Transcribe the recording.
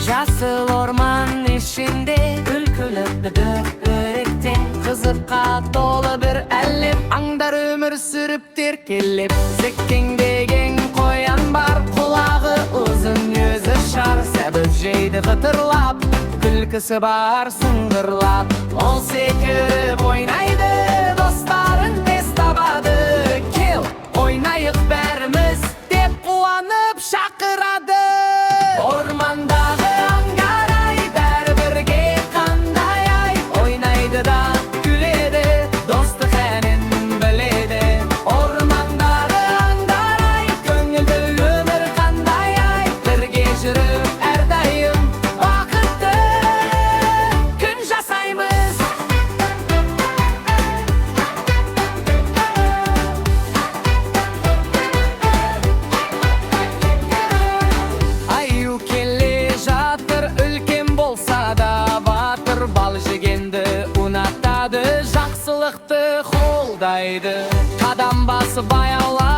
Жасыл орман ішінде, күлкілі дөңгелекте, қызыққа толы бір әлем. Аңдар өмір сүріп теркелеп. Зекең деген қоян бар, құлағы ұзын, өзі шар. Сәбіз жейді қытырлап, күлкісі бар сыңғырлап. Ол секіріп ойнайды, достарын тез табады. «Кел, ойнайық бәріміз», — деп қуанып шақырады. Ормандағы аңдар ай, бәрі бірге қандай ай. Ойнайды да күледі, достық әнін біледі. Ормандағы аңдар ай, көңілді өмір қандай ай. Бірге жүріп әрдайым бақытты күн жасаймыз. Аю келе жатыр, үлкен болса да батыр. Бал жегенді ұнатады, жақсылықты қолдайды. Қадам басып баяулап